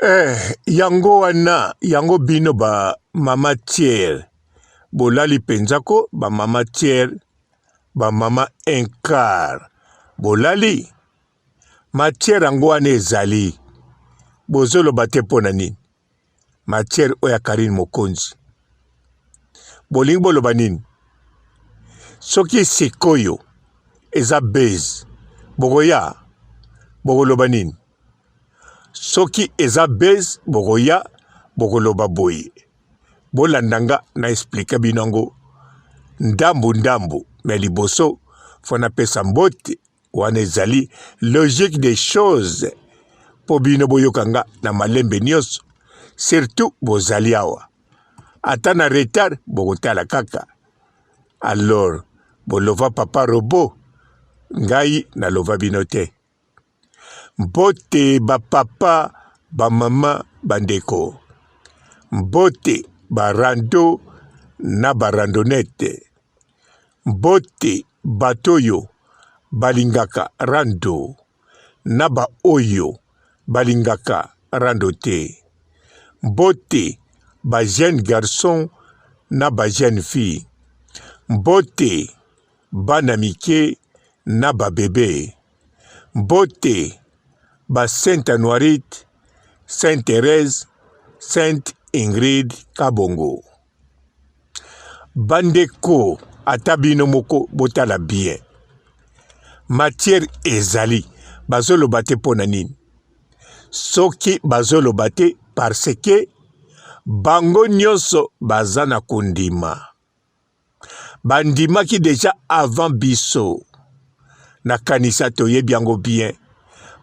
Eh, yango wana yango bino ba mama tiere bolali mpenza ko ba mama tiere ba mama incar bolali matière yango wana ezali bozoloba te mpo na nini matière oyo ya Carine Mokonzi bolingi boloba nini soki sikoyo eza base bokoya bokoloba nini soki eza base bokoya bokoloba boye bolanda nga na explike bino yango ndambu ndambu me liboso fo napesa mbote Wana ezali logique des choses mpo bino boyoka nga na malembe nyonso, surtout bozali awa ata na retard bokotala kaka. Alors bolova papa robot, ngai nalova bino te. Mbote ba papa, ba mama, bandeko. Mbote ba rando na ba randonnette. Mbote bato oyo balingaka rando na ba oyo balingaka rando te. Mbote ba jeunes garçons na ba jeunes filles. Mbote bana mike na ba bebe. Mbote ba Sainte Anuarite, Sainte Therèse, Sainte Ingrid Kabongo. Bandeko ata bino moko botala bien matière ezali bazoloba te mpo na nini soki bazoloba te parce que bango nyonso baza na kondima bandimaki deja avant biso nakanisa toyebi yango bien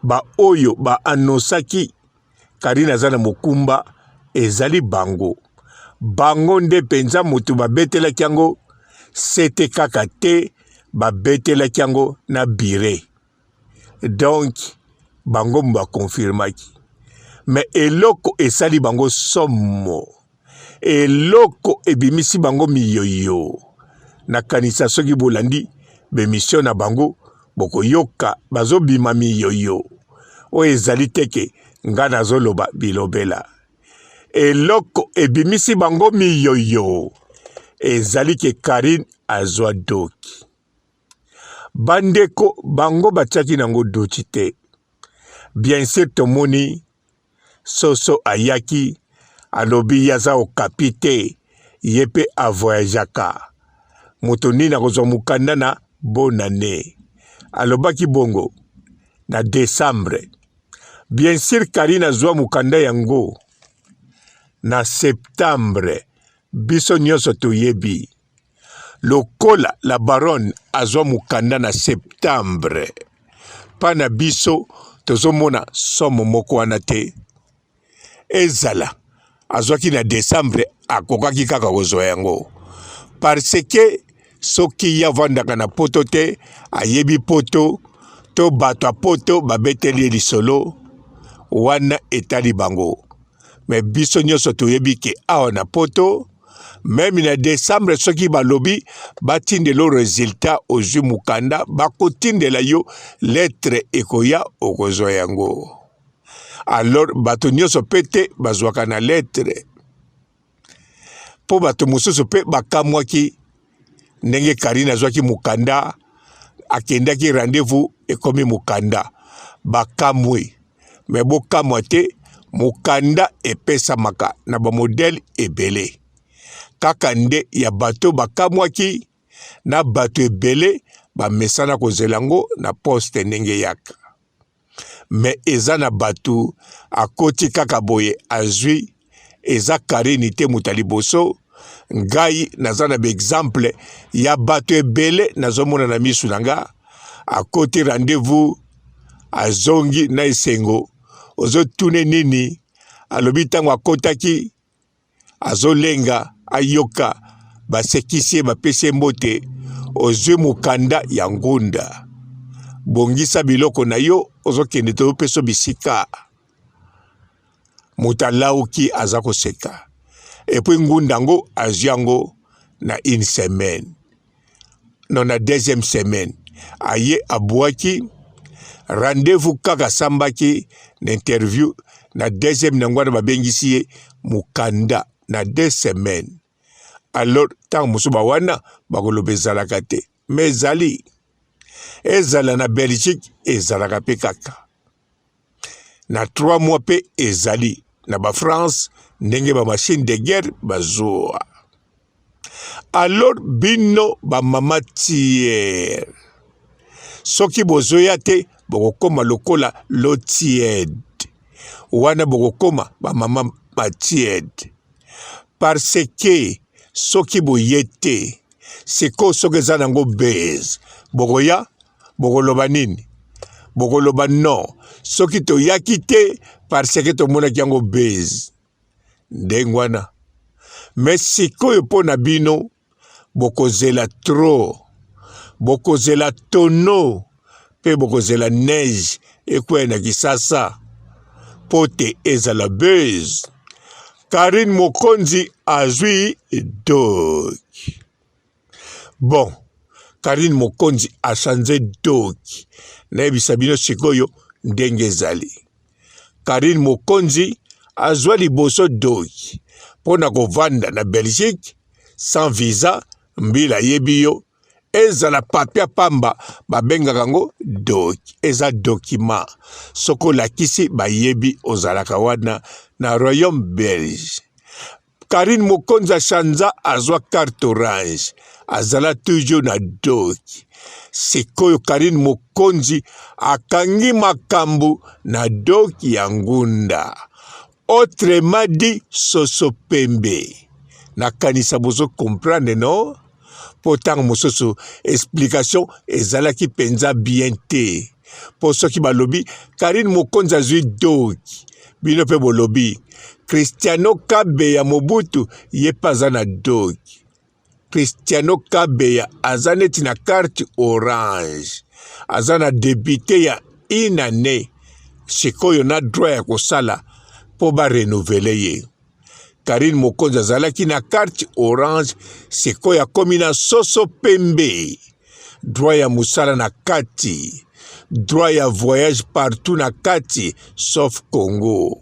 baoyo ba annosaki Carine aza na mokumba ezali bango bango nde mpenza moto babetelaki yango sete kaka te babetelaki yango na bire donc bango bakonfirmaki me eloko esali bango somo Eloko ebimisi bango miyoyo. Nakanisa soki bolandi b'emission na bango bokoyoka bazobima miyoyo. Oyo ezali te ke nga nazoloba bilobela. Eloko ebimisi bango miyoyo ezali ke Carine azwa doki. Bandeko bango batiaki nango doki te. Bien sur tomoni Soso ayaki alobi ye aza okapi te ye pe a voyageaka moto nini akozwa mokanda na bonne annee alobaki bongo na decembre bien sur Carine azwa mokanda yango na septembre biso nyonso toyebi Lokola la baronne azwa mokanda na septembre pa na biso tozomona somo moko wana te ezala azwaki na decembre akokaki kaka kozwa yango parce que soki ye avandaka na poto te ayebi poto to bato ya poto babeteli ye lisolo wana etali bango me biso nyonso toyebi ke awa na poto meme na decembre soki balobi batindela yo resultat ozwi mokanda bakotindela yo lettre ekoya okozwa yango alors bato nyonso mpe te bazwaka na lettre mpo bato mosusu mpe bakamwaki ndenge Karine azwaki mokanda akendaki rendez-vous ekomi mokanda bakamwe me bokamwa te mokanda epesamaka na bamodele ebele kaka nde ya bato bakamwaki na bato ebele bamesana kozela yango na poste ndenge eyaka me eza na bato akoti kaka boye azwi eza Carine te moto ya liboso ngai naza na baexemple ya bato ebele nazomona na misu na nga akoti rendez-vous azongi na esengo ozotune nini alobi ntango akotaki azolenga ayoka basekisi ye bapesi ye mbote ozwi mokanda ya ngunda bongisa biloko na yo ozokende tozopesa bisika moto alauki aza koseka epuis ngunda yango azwi yango na une semaine non na deuxième semaine aye abuaki rendez-vous kaka asambaki na interview. Na deuxième nango wana babengisi ye mokanda na 2 semaines. Alors ntango mosusu bawana bakoloba ezalaka te, mais ezali, ezala na Belgique ezalaka mpe kaka na 3 mois, mpe ezali na baFrance ndenge bamachine de guerre bazwa. Alors bino bamama tiere, soki bozoya te, bokokóma lokola l'eau tiède wana, bokokóma bamama batiède, parce que soki boye te sikoyo, soki eza nango base, bokoya bokoloba nini? Bokoloba non, soki toyaki te parce que tomonaki yango base ndenge wana. Mais sikoyo mpo na bino, bokozela trop, bokozela tono mpe bokozela neige ekwea na Kisasa mpo te ezala base. Karine Mokonzi azwi doki. Bon, Karine Mokonzi achange doki. Nayebisa bino sikoyo ndenge ezali. Karine Mokonzi azwa liboso doki mpo na kovanda na Belgique sans visa. Mbila ayebi yo, ezala papier pamba, babengaka yango doki, eza document. Soki olakisi, bayebi ozalaka wana na royaume belge. Karine Mokonzi achanza, azwa carte orange, azala toujours na doki. Sikoyo Karine Mokonzi akangi makambo na doki ya ngunda, autrement dit soso pembe. Nakanisa bozo comprendre, no? Mpo ntango mosusu explication ezalaki mpenza bien te, mpo soki balobi Karine Mokonzi azwi doki, bino mpe bolobi Cristiano Kabeya Mobutu ye mpe aza na doki. Cristiano Kabeya aza neti na carte orange, aza na député ya une année sikoyo na droit ya kosala mpo barenouveler ye. Karine Mokonzi azalaki na carte orange, sikoyo akomi na soso pembe, droit ya mosala na kati, droit ya voyage partout na kati sauf Congo,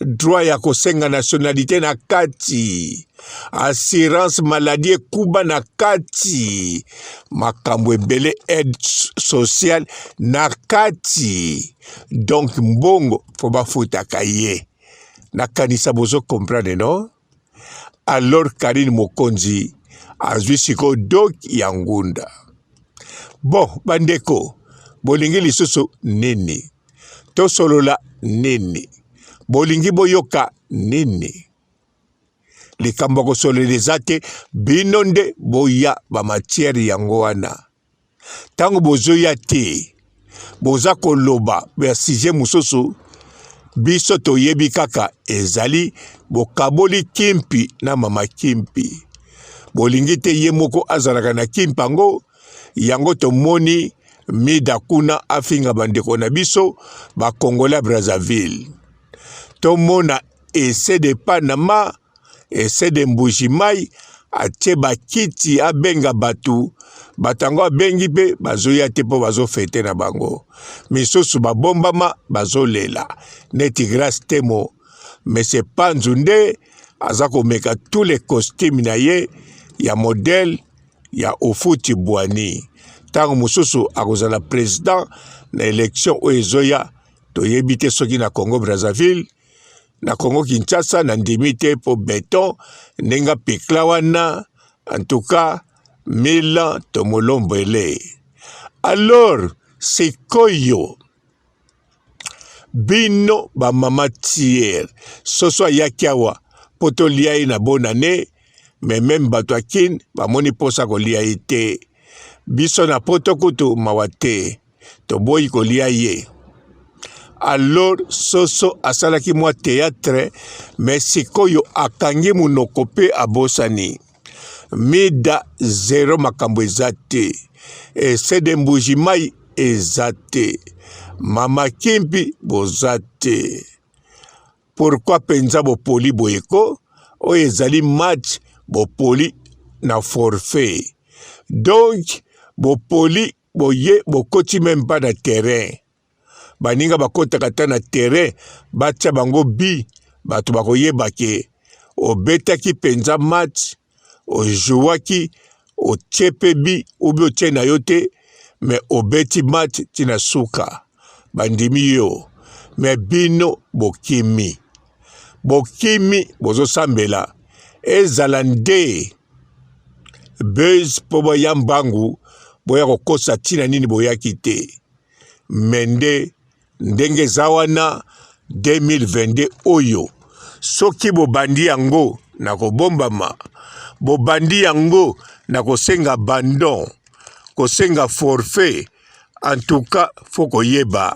droit ya kosenga nationalité na kati, assurance maladie ekuba na kati, makambo ebele, aide sociale na kati. Donc mbongo fo bafutaka ye. Nakanisa bozo comprendre, no? Alors Karine Mokonzi azwi sikoyo doki ya ngunda. Bon, bandeko, bolingi lisusu nini? Tosolola nini? Bolingi boyoka nini? Likambo ya kosolola eza te. Bino nde boya bamatière yango wana. Ntango bozoya te, boza koloba ya sujet mosusu. Biso toyebi kaka ezali bokaboli Kimpi na mama Kimpi. Bolingi te ye moko azalaka na Kimpi yango. Yango tomoni Mida kuna afinga bandeko na biso bakongola Brazzaville. Tomona ese de Panama, ese de Mbuji-Mayi, atie bakiti, abenga bato. Bato yango abengi mpe bazoya te mpo bazofete na bango. Misusu babombama, bazolela neti Grace Temo. Mese Panzu nde aza komeka tous les costumes na ye ya modèle ya Ofuti Bwani. Ntango mosusu akozala président na élection oyo ezoya, toyebi te soki na Congo Brazzaville, na Congo Kinshasa. Nandimi te mpo beton ndenge apekla wana, en tout cas milan tomolombele. Alors sikoyo bino bamama tiere, soso ayaki awa mpo tolia ye na bonane, mais même bato ya Kine bamoni mposa kolia ye te. Biso na Poto kutu mawa te, toboyi kolia ye. Alors soso asalaki mwa théâtre, mais sikoyo akangi monoko mpe abosani. Mida zero, makambo eza te. Esede Mbuji Mai eza te, mama Kimpi boza te. Pourquoi mpenza bopoli boye ko? Oyo ezali match, bopoli na forfait. Donc bopoli boye, bokoti même pas na terrain. Baninga bakotaka ata na terrain batia bango bi, bato bakoyeba ke obetaki mpenza match, ojouaki, otie mpe bi ou bien otie na yo te, mais obeti match ti na suka, bandimi yo. Mais bino bokimi, bokimi, bozosambela ezala nde buzz mpo boya mbangu, boya kokosa ntina nini boyaki te. Me nde ndenge eza wana 2022 oyo, soki bobandi yango na kobombama, bobandi yango na kosenga abandon, kosenga forfait, en tout cas faut koyeba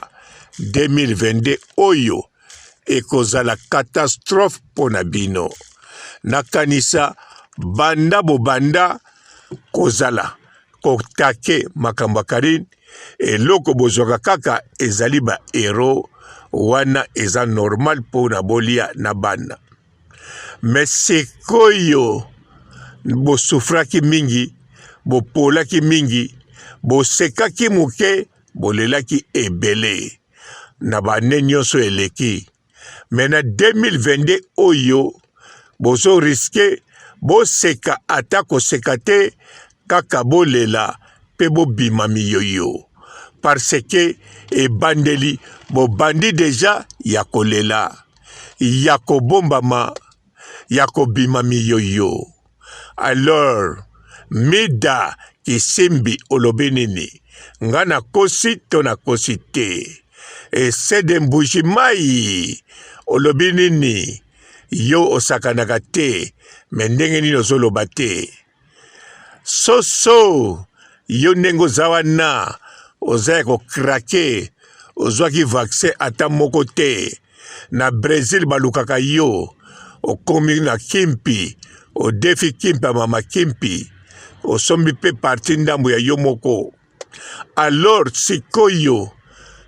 2022 oyo ekozala catastrophe mpo na bino. Nakanisa banda bobanda kozala kotake makambo ya Carine, eloko bozwaka kaka ezali ba euro wana, eza normal mpo na bolia na bana. Me sikoyo bosufraki mingi, bopolaki mingi, bosekaki moke, bolelaki ebele na bane nyonso eleki. Me na 2022 oyo bozo riske boseka ata koseka te, kaka bolela pe bobima miyoyo, parce que ebandeli bobandi deja ya kolela, ya kobombama, ya kobima miyoyo. Alors Mida Kisimbi olobi nini? Nga nakosi to nakosi te? Esede Mbuji Mayi olobi nini? Yo osakanaka te, me ndenge nini ozoloba te? Soso yo ndenge oza wana oza ya kokrake, ozwaki vaccin ata moko te. Na Brazil balukaka yo, okomi na kimpi, odefi kimpi ya mama kimpi, osombi pe parti ndambo ya yo moko. Alors sikoyo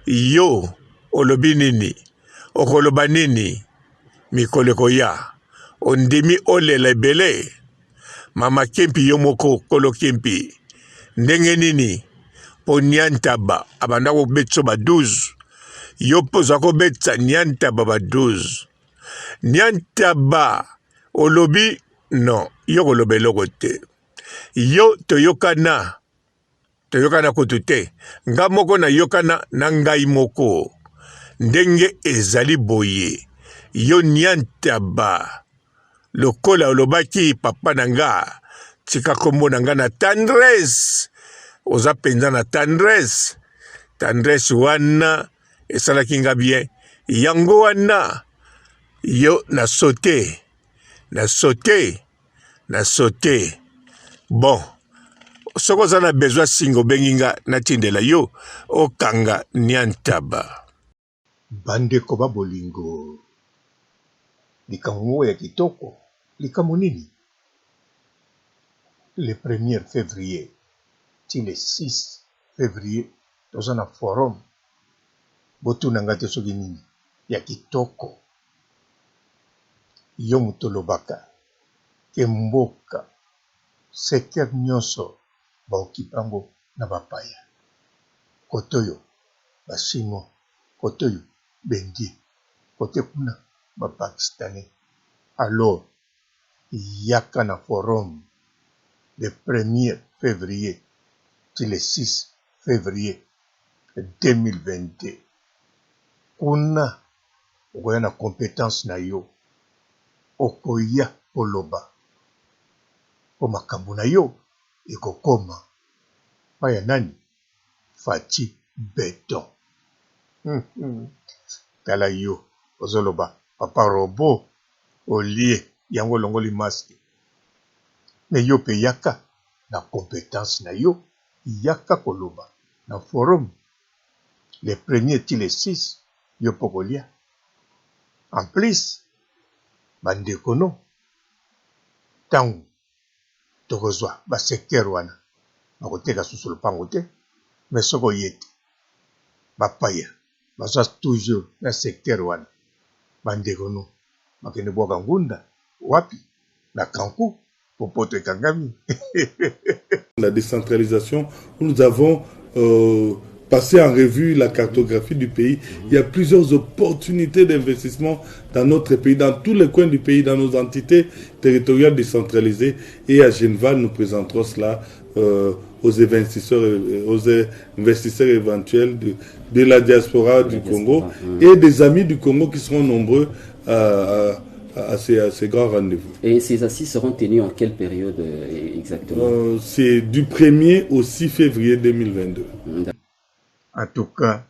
yo olobi nini? Okoloba nini mikolo ekoya? Ondimi olela ebele? Mama Kimpi yo moko kolo Kimpi ndenge nini po Niantaba abanda kobetisa ba 12 yo mpe oza kobetisa Niantaba ba 12 Niantaba olobi non yo koloba eloko te yo toyokana Toyokana kutu te. Nga moko nayokana na ngai moko. Ndenge ezali boye. Yo niantaba. Lokola olobaki papa na nga tika kombo na nga na tendresse. Oza penza na tendresse. Tendresse wana esalaki nga bien. Yango wana yo na saute. Na saute. Na saute. Bon, soki oza na besoin singa obengi nga natindela yo okanga niantaba. Bandeko ba bolingo, likambo moko ya kitoko, likambo nini? Le premier fevrier ti le 6 fevrier toza na forum, botuna nga te soki nini ya kitoko. Yo moto olobaka ke mboka secteur nionso ba occupe yango na ba paya cote oyo ba chinois cote oyo ba indien cote kuna ba pakistanais alors yaka na forum le premier fevrier ti le 6 fevrier 2022 kuna okoya na competence na yo, okoya koloba po makambo na yo ekokoma pa ya nani? Fatshi beton. Tala yo ozoloba papa robot olie yango olongoli masque mais yo pe yaka na competence na yo yaka koloba na forum le premier ti le 6 yo pe okolia en plus ba ndeko no tangu tokozua ba secteur wana bakoteka susu lopango te mais soki oye te ba paya baza toujours na secteur wana ba ndeko no bakende bwaka ngunda wapi na kanku po poto ekangami. La décentralisation, nous avons euh, passer en revue la cartographie du pays. Il y a plusieurs opportunités d'investissement dans notre pays, dans tous les coins du pays, dans nos entités territoriales décentralisées. Et à Genval, nous présenterons cela aux investisseurs, aux investisseurs éventuels de la diaspora du Congo et des amis du Congo qui seront nombreux à ces grands rendez-vous. Et ces assises seront tenues en quelle période exactement? C'est du 1er au 6 février 2022. En tout cas,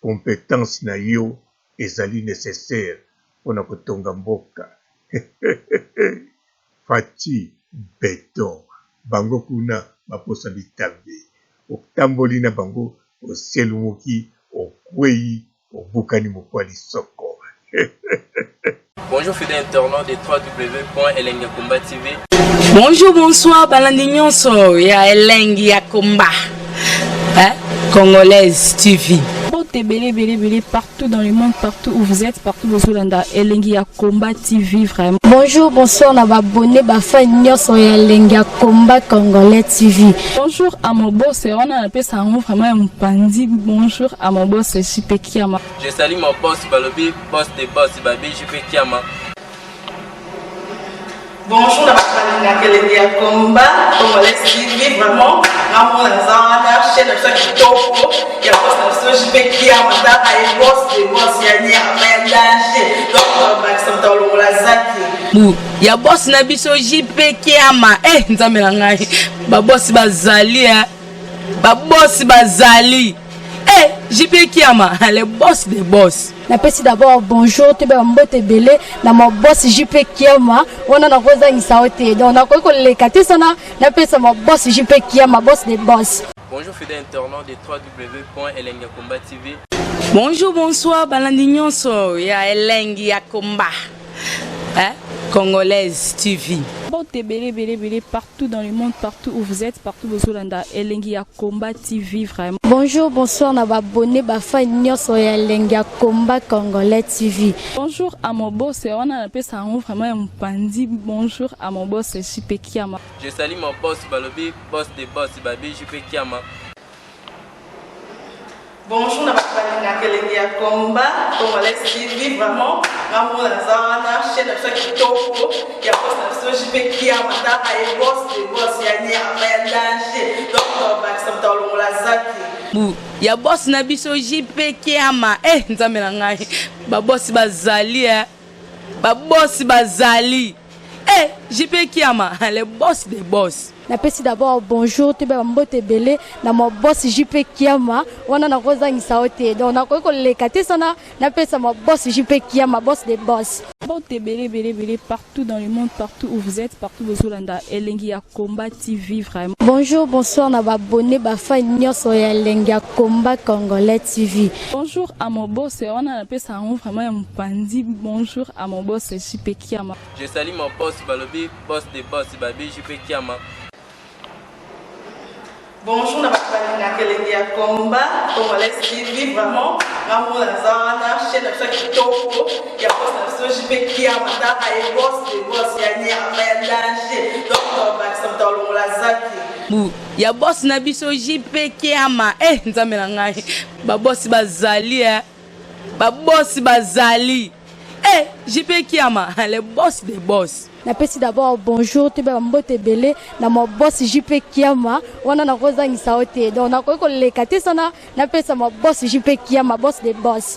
competence na yo ezali necessaire pona kotonga mboka. Fatshi beton. Bango kuna baposa bitabe. Otamboli na bango oselumuki, okweyi, obukani mokwa lisoko. Bonjour fidèles internautes de www.elengiyakomba TV. Bonjour, bonsoir, balandi nyonso ya Elengi ya Komba. Hein? Congolaise TV. Mbote ebele ebele ebele partout dans le monde, partout où vous êtes, partout bozolanda Elengi ya Combat TV vraiment. Bonjour, bonsoir na ba abonné ba fan nyonso ya Elengi ya Combat Congolais TV. Bonjour à mon boss, wana napesa yango vraiment ya mopanzi. Bonjour à mon boss JP Kiama. Je salue mon boss Balobi, boss des boss Babi JP Kiama. Bonjour na bato balingaka elengi ya combat congolais TV, vraiment ngamona naza wana chaîne na biso ya kitoko ya boss na biso JP Kiama, taka ye boss de boss ya nyama ya danger, donc bakisa moto alongola zaki Bu ya boss na biso JP Kiama. Eh Nzambe na ngai, ba boss bazali eh. Ba boss bazali. Eh JP Kiama, le boss des boss. Napesi d'abord bonjour toyeba mbote ebele na ma boss JP Kiama, wana nakozangisa yo te, donc nakoki koleka te sana napesa ma boss JP Kiama, boss des boss. Bonjour fidèles internautes de www.elengiyakomba TV. Bonjour, bonsoir, balandi nyonso ya Elengi ya Komba. Hein? Congolaise TV. Mbote ebele ebele ebele partout dans le monde, partout où vous êtes, partout bozolanda Elengi ya Combat TV vraiment. Bonjour, bonsoir na ba abonné ba fan nyonso ya Elengi ya Combat Congolais TV. Bonjour à mon boss, wana napesa yango vraiment ya mopanzi. Bonjour à mon boss JP Kiama. Je salue mon boss Balobi, boss des boss Babi JP Kiama. Bonjour na bato balingaka elengi ya combat congolais TV, vraiment ngamona naza wana chaîne na biso ya kitoko ya boss na biso JP Kiama, taka ye boss de boss ya nyama ya danger, donc bakisa moto alongola zaki Bu ya boss na biso JP Kiama. Eh Nzambe na ngai, ba boss bazali eh. Ba boss bazali. Eh JP Kiama, le boss des boss. Napesi d'abord bonjour toyeba mbote ebele na ma boss JP Kiama, wana nakozangisa yo te, donc nakoki koleka te sana napesa ma boss JP Kiama, boss des boss. Mbote ebele ebele ebele partout dans le monde, partout où vous êtes, partout bozolanda Elengi ya Combat TV vraiment. Bonjour, bonsoir na ba abonné ba fan nyonso ya Elengi ya Combat Congolais TV. Bonjour à mon boss, wana napesa yango vraiment ya mopanzi. Bonjour à mon boss JP Kiama. Je salue mon boss Balobi, boss des boss Babi JP Kiama. Bonjour na bato balingaka elengi ya combat congolais TV, vraiment ngamona naza wana chaîne na biso ya kitoko ya boss na biso JP Kiama, taka ye boss de boss ya nyama ya danger, donc bakisa moto alongola zaki Bu ya boss na biso JP Kiama. Eh Nzambe na ngai, ba boss bazali eh. Ba boss bazali. Eh JP Kiama, le boss des boss. Napesi d'abord bonjour toyeba mbote ebele na ma boss JP Kiama, wana nakozangisa yo te, donc nakoki koleka te sana napesa ma boss JP Kiama, boss des boss.